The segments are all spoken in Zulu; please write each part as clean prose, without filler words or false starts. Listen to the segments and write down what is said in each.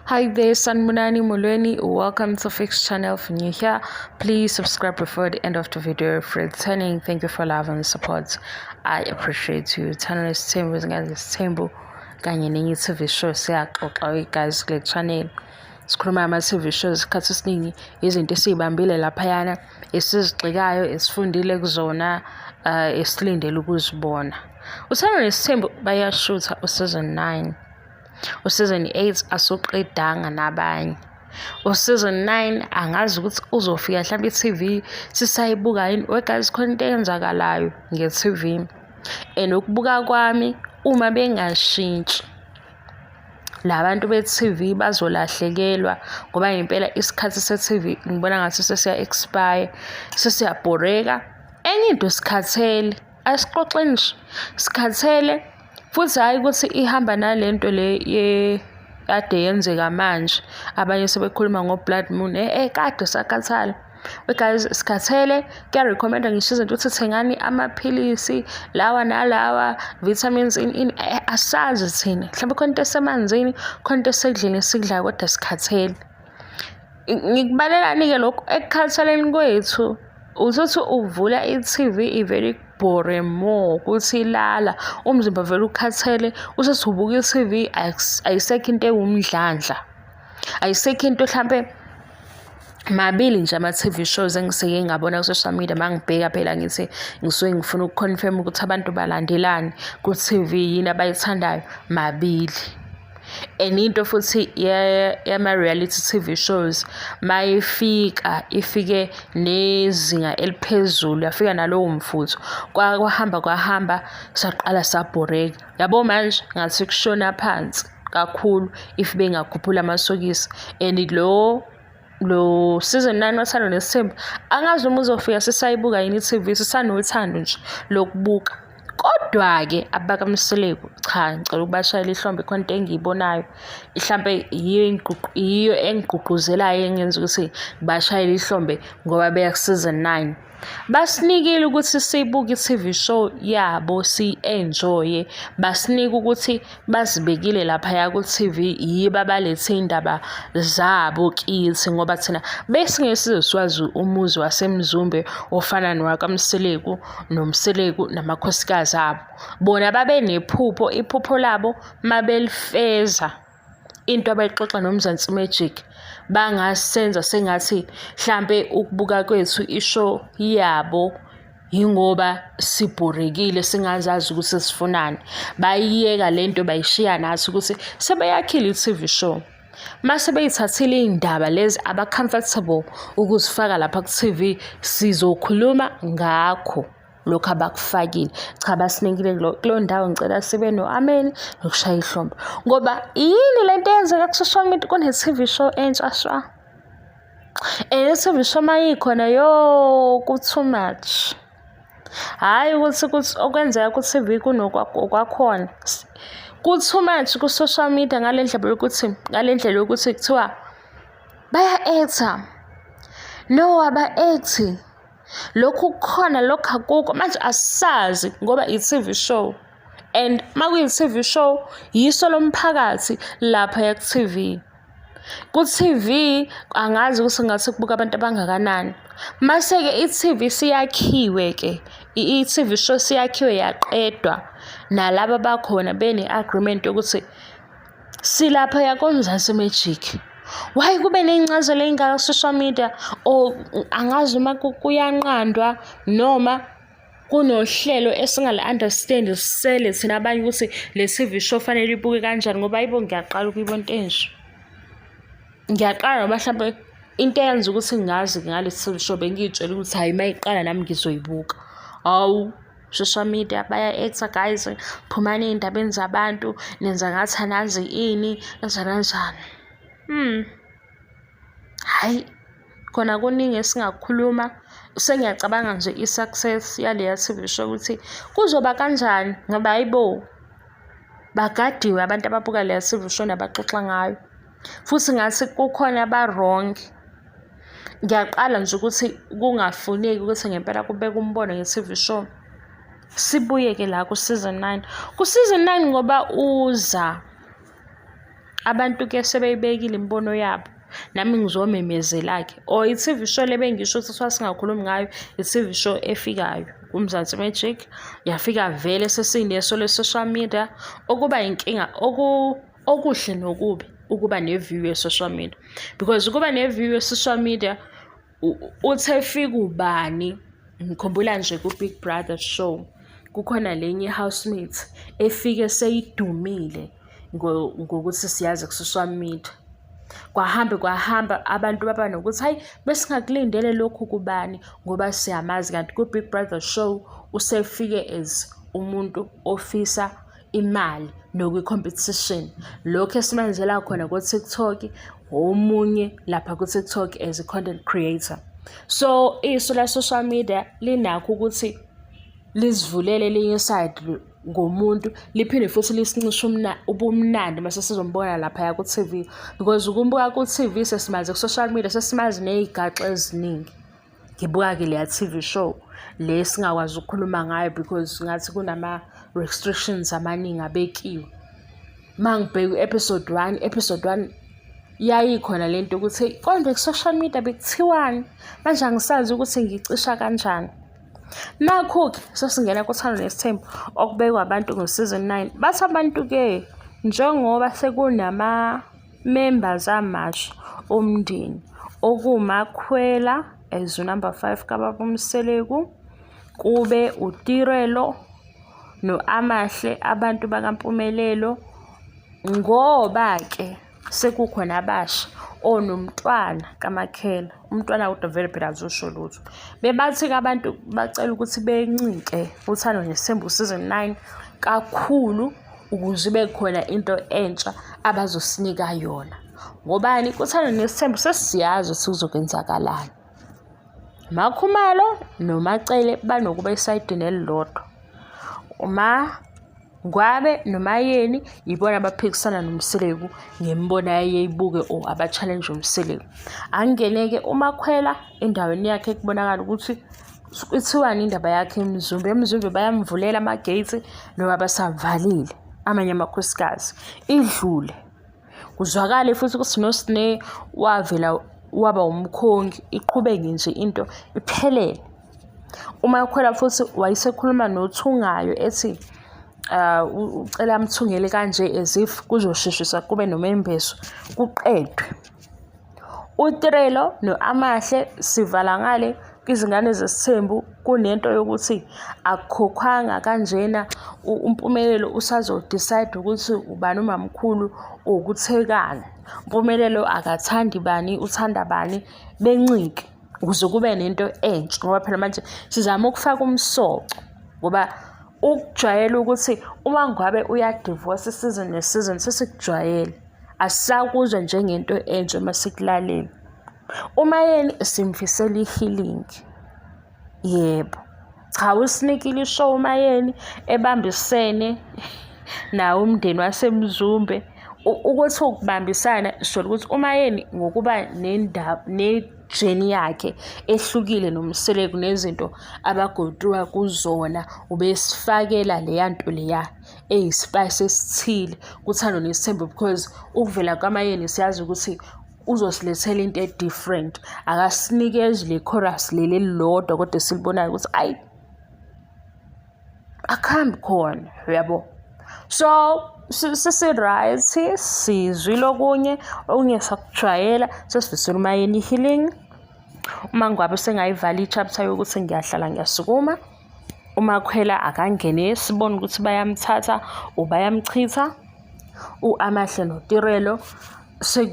Hi there, Sanibonani Molweni. Welcome to Fix Channel. If you're new here, please subscribe before the end of the video. If returning, thank you for love and support. I appreciate you. Uthando Nesithembu, izingane zesithembu kanye nenye i-TV show siyaxoxa guys kule channel. Sikhuluma ngama-TV shows isikhathi esiningi, izinto esiy'bambile laphayana, esizigxekayo, esifundile kuzona, esilindele ukuzibona. Uthando Nesithembu bayashutha u-season 9. U-season 8 asuqedanga nabanye. U-season 9 angazi ukuthi uzofika mhlawumbe i-TV sisayibuka yini. We guys, khona into eyenzakalayo nge-TV. And ukubuka kwami, uma bengashintshi la bantu be-TV, bazolahlekelwa, ngoba ngempela isikhathi se-TV ngibona ngathi sesiya-expire, sesiyabhoreka. Enye into, sikhathele, asixoxeni nje, sikhathele futhi. Hhayi ukuthi ihamba nalento le kade yenzeka manje, abanye sebekhuluma ngo-blood moon, kade sakhathala. We guys, sikhathele. Kuya-recommend-a ngisho izinto ukuthi thengani amaphilisi lawa nalawa, vitamins in in, asazi thina. Mhlawumbe khona into esemanzini, khona into esekudleni esikudlayo, kodwa sikhathele. Ngikubalelani-ke lokhu ekukhathaleni kwethu? Uzothi uvula i-TV, ivele ikubhore more ukuthi lala, umzimba vele ukhathele, usethi ubuka i-TV, ayisekho into ewumdlandla. Ayisekho into. Hlampe mabili nje ama-TV shows engiseke ngabona ku-social media, uma ngibheka phela ngithi ngisuke ngifuna uku-confirm ukuthi abantu balandelani ku-TV, yini abayithandayo, mabili. And into futhi yama-reality TV shows, mayifika ifike nezinga eliphezulu, yafika nalowo mfutho, kwahamba kwahamba saqala sabhoreka. Yabo, manje ngathi kushona phansi kakhulu if bengakhuphula amasokisi. And lo season 9 woThando Nesithembu, angazi noma uzofika sisayibuka yini i-TV, sisanothando nje lokubuka. Kodwa-ke abakaMseleku, cha, ngicela ukubashayela ihlombe. Khona into engiyibonayo, hlampe yiyo engigqugquzelayo engenza ukuthi ngibashayele ihlombe, ngoba beya ku-season 9. Basinikile ukuthi sibuke i-TV show yabo, siyi-enjoye. Basinika ukuthi bazibekile laphaya ku-TV, yibo abalethe iy'ndaba zabo kithi, ngoba thina besingeke size siwazi umuzi waseMzumbe ofana nowakaMseleku noMseleku namakhosikazi abo. Bona babe nephupho, iphupho labo mabelifeza, into abayixoxa noMzansi Magic, bangasenza sengathi hlampe ukubuka kwethu i-show yabo yingoba sibhorekile, singazazi ukuthi sifunani. Bayiyeka lento, bayishiya nathi ukuthi sebeyakhile i-TV show. Mase beyithathile iy'ndaba lezi aba-comfortable ukuzifaka lapha ku-TV, sizokhuluma ngakho lokhu abakufakile. Cha, basinikile kuleyo ndawo. Ngicela sibe no-amen nokushaya ihlombe, ngoba yini lento eyenzeka ku-social media? Kune-TV show entsha shwa, and i-TV show mayikhona, yo, ku-too much. Hhayi ukuthi okwenzeka ku-TV kunokwakhona, ku-too much ku-social media ngale ndlela yokuthi kuthiwa baya-act-a, no, aba-act-i, lokhu kukhona, lokhu akukho. Manje asazi ngoba i-TV show, and uma kuyi-TV show, yiso lomphakathi laphaya ku-TV. Ku-TV angazi ukuthi ngathi kubuka abantu abangakanani. Mase-ke i-TV siyakhiwe-ke, i-TV show siyakhiwe yaqedwa, nalaba abakhona bene-agreement yokuthi silaphaya koMzansi Magic. Why kube ney'ncazelo ey'ngaka ku-social media? Or angazi noma kuyanqandwa noma kunohlelo esingali-understand, sisele thina abanye, ukuthi le TV show fanele ibuke kanjani, ngoba hayibo, ngiyaqala ukuyibona into enje. Ngiyaqala noma hlampe into eyenza ukuthi ngazi ngale TV show, bengiy'tshela ukuthi hhayi, uma iqala nami ngizoyibuka. Hawu, social media baya-act-a guys, phumani ey'ndabeni zabantu, nenza ngathi anazi ini, kanjani kanjani. Hhayi, khona kuningi esingakukhuluma. Sengiyacabanga nje i-success yaleya TV show ukuthi kuzoba kanjani, ngoba hhayi bo, bagadiwe abantu ababuka leya TV show nabaxoxa ngayo. Futhi ngathi kukhona aba-wrong. Ngiyaqala nje ukuthi kungafuneki ukuthi ngempela kubekwe umbono nge-TV show. Sibuye-ke la ku-season 9. Ku-season 9, ngoba uza Abantu-ke sebeyibekile imibono yabo. Nami ngizomemezela-ke or i-T_V show le bengisho ukuthi kuthiwa singakhulumi ngayo, i-T_V show efikayo kuMzansi Magic. Yafika vele sesineso le-social media, okuba inkinga okuhle nokubi ukuba ne-view ye-social media because ukuba ne-view ye-social media uthi efika ubani, ngikhumbula nje ku-Big Brother show kukhona lenye i-housemate efike seyidumile ngokuthi siyazi ku-social media. Kwahambe kwahamba abantu baba nokuthi hayi besingakulindele lokhu kubani ngoba siyamazi kanti ku-Big Brother show usefike as umuntu ofisa imali nokwi-competition. Lokhu esimenzela khona ko-TikTok omunye lapha ku-TikTok as a content creator. So isu la-social media linakho ukuthi lisivulele elinye i-side ngomuntu liphinde futhi lisincishe ubumnandi mase sizombona laphaya ku-T_V because ukumbuka ku-T_V sesimazi ku-social media sesimazi ney'gaxa eziningi. Ngibuka-ke leya T_V show le esingakwazi ukukhuluma ngayo because ngathi kunama-restrictions amaningi abekiwe. Uma ngibheka u-episode one, episode one yayikhona le nto ukuthi kodwa ku-social media bekuthiwani, manje angisazi ukuthi ngicisha kanjani. Nakhu-ke sesingena kuThando Nesithembu okubekwa abantu ngo-season 9. Bathi abantu-ke njengoba sekunama-members amasha omndeni okuwuMakhwela as u-number 5 kababa uMseleku, kube uTirelo no-Amahle abantu bakaMpumelelo, ngoba-ke sekukhona abasha onomntwana kaMakhela, umntwana kodwa vele phela azusho lutho. Bebathi-ke abantu bacela ukuthi bencike uThando Nesithembu season 9 kakhulu ukuze ibe khona into entsha abazosinika yona. Ngobani? KuThando Nesithembu sesiyazi ukuthi kuzokwenzakalani. MaKhumalo noMaCele banokuba esayidini elilodwa. UMaNgwabe noMaYeni yibona abaphikisana noMseleku ngemibono ayeyibuke or aba-challenge uMseleku. Angene-ke uMakhwela endaweni yakhe kubonakala ukuthi ithiwani indaba yakhe eMzumbe. EMzumbe bayamvulela ama-gates noma basavalile amanye amakhosikazi. Idlule. Kuzwakale futhi ukuthi noSne wavela waba umkhongi, iqhubeke nje into iphelele. UMakhwela futhi wayesekhuluma noThungayo ethi ucela amthungele kanje as if kuzosheshisa kube nomembeso kuqedwe. UTirelo no-Amahle sivala ngale izingane zesithembu kunento yokuthi akukhokhwanga kanjena uMpumelelo usazo-decide ukuthi ubani umamkhulu ukuthekani. Mpumelelo akathandi bani uthanda bani bencike ukuze kube nento entsha ngoba phela manje sizama ukufaka umsoco ngoba ukujwayela ukuthi uma ngabe uya-divorce season ne-season sesikujwayele asisakuzwa njengento entsha uma sikulalela. UMayeni simfisela i-healing, yebo. Cha usinikile i-show uMayeni ebambisene nawo umndeni waseMzumbe. Ukuthi ukubambisana sithola ukuthi uMayeni ngokuba nendaba ne-journey yakhe ehlukile noMseleku nezinto abagoduka kuzona ubesifakela leya nto leya eyi-spice esithile kuThando Nesithembu because ukuvela kwaMayeni siyazi ukuthi uzosilethela into e-different. Akasinikezi le chorus leli elilodwa kodwa esilibonayo ukuthi ayi akuhambi khona uyabo. So sesi-right sizwile okunye okunye sakujwayela sesifisela uMayeni i-healing. Uma ngabe sengayivala i-chapter yokuthi ngiyahlala ngiyasukuma, uMakhwela akangene sibone ukuthi bayamthatha or bayamchitha. U-Amahle noTirelo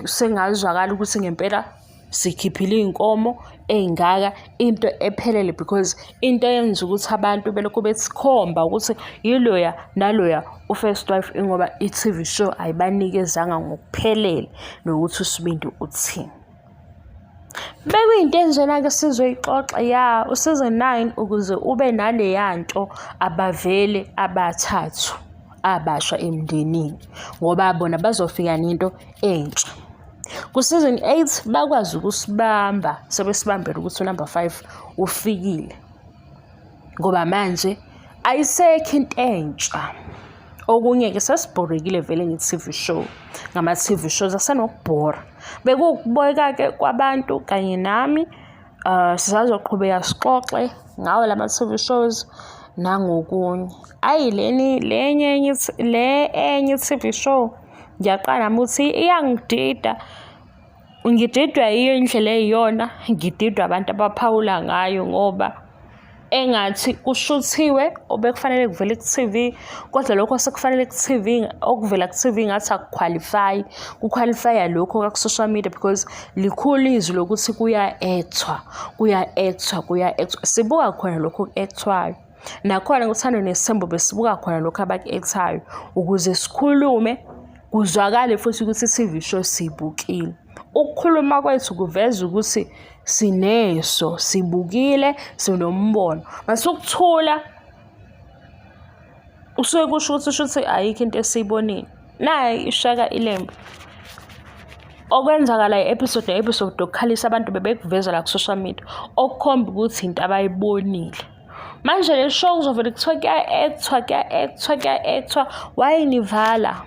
sengazwakala ukuthi ngempela sikhiphile iy'nkomo ey'ngaka into ephelele because into eyenza ukuthi abantu belokhu besikhomba ukuthi yiloya naloya u-first wife ingoba i-T_V show ayibanikezanga ngokuphelele nokuthi uSibindi uthini. Bekuyinto enjena-ke sizoyixoxa ya u-season 9 ukuze ube naleya nto abavele abathathu abasha emndenini ngoba bona bazofika nento entsha. Ku-season 8 bakwazi ukusibamba sebesibambela ukuthi u-number 5 ufikile ngoba manje ayisekho into entsha. Okunye-ke sesibhorekile vele nge-T_V show, ngama-T_V shows asenokubhora. Bekuwukubeka-ke kwabantu kanye nami, sisazoqhubeka sixoxe ngawo lama-T_V shows nangokunye. Ayi leni le enye enye le enye i-T_V show ngiyaqala nami ukuthi iyangidida. Ngididwa yiyo indlela eyiyona, ngididwa abantu abaphawula ngayo ngoba engathi kushuthiwe obekufanele kuvele ku-T_V kodwa lokho osekufanele ku-T_V okuvela ku-T_V ngathi akukhwalifayi, kukhwalifaya lokhu okwaku-social media because likhulu izwi lokuthi kuya-act-wa, kuya-act-wa, kuya-act-wa. Sibuka khona lokhu oku-act-wayo. Nakhona kuThando Nesithembu besibuka khona lokhu abaku-act-ayo ukuze sikhulume kuzwakale futhi ukuthi i-T_V show siyibukile. Ukukhuluma kwethu kuveza ukuthi sineso, sibukile, sinombono. Mase ukuthula kusuke kusho ukuthi shuthi ayikho into esiyibonile. Nayi iShaka Ilembe. Okwenzakala i-episode ne-episode okukhalisa abantu bebekuveza la ku-social media okukhomba ukuthi into abayibonile. Manje le show kuzovele kuthiwa kuya-act-wa, kuya-act-wa, kuya-act-wa, why nivala?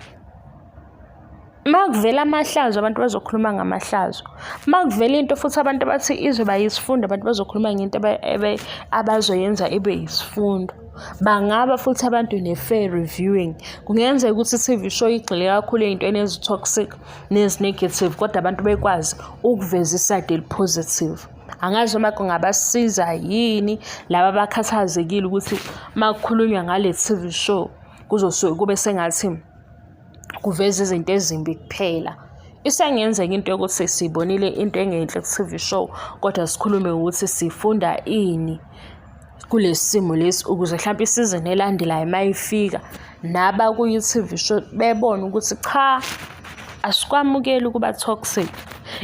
Uma kuvela amahlazo abantu bazokhuluma ngamahlazo. Uma kuvela into futhi abantu abathi izoba yisifundo abantu bazokhuluma ngento abazoyenza ibe yisifundo. Bangaba futhi abantu ne-fair reviewing. Kungenzeka ukuthi i-T_V show igxile kakhulu ey'ntweni ezi-toxic nezi-negative kodwa abantu bekwazi ukuveza i-side eli-positive. Angazi noma kungabasiza yini laba abakhathazekile ukuthi uma kukhulunywa ngale T_V show kuzosuke kube sengathi kuveza izinto ezimbi kuphela. Isengenzeka into yokuthi siyibonile into engenhle ku-T_V show kodwa sikhulume ngokuthi sifunda ini kulesi simo lesi ukuze hlampe isizini elandelayo uma ifika nabakuyi-T_V show bebone ukuthi cha, asikwamukeli ukuba toxic.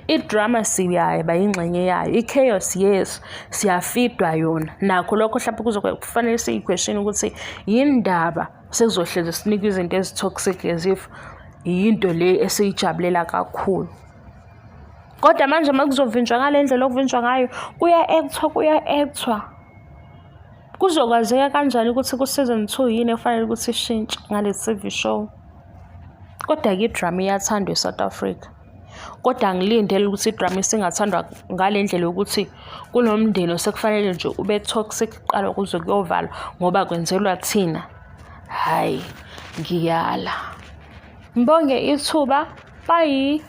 I-drama siyayeba yingxenye yayo, i-chaos yes, siyafidwa yona. Nakho lokho hlampe kufanele siyi-question ukuthi yini ndaba sekuzohlezi sinikwa izinto ezi-toxic as if yinto le esiyijabulela kakhulu. Kodwa manje uma kuzovinjwa ngale ndlela okuvinjwa ngayo, kuya-act-wa, kuya-act-wa. Kuzokwazeka kanjani ukuthi ku-season 2 yini efanele ukuthi ishintshe ngale T_V show? Kodwa-ke i-drama iyathandwa e-South Africa. Kodwa angilindele ukuthi i-drama isingathandwa ngale ndlela yokuthi kunomndeni osekufanele nje ube toxic kuqala kuze kuyovalwa ngoba kwenzelwa thina. Hhayi, ngiyala. Ngibonge ithuba. Bye.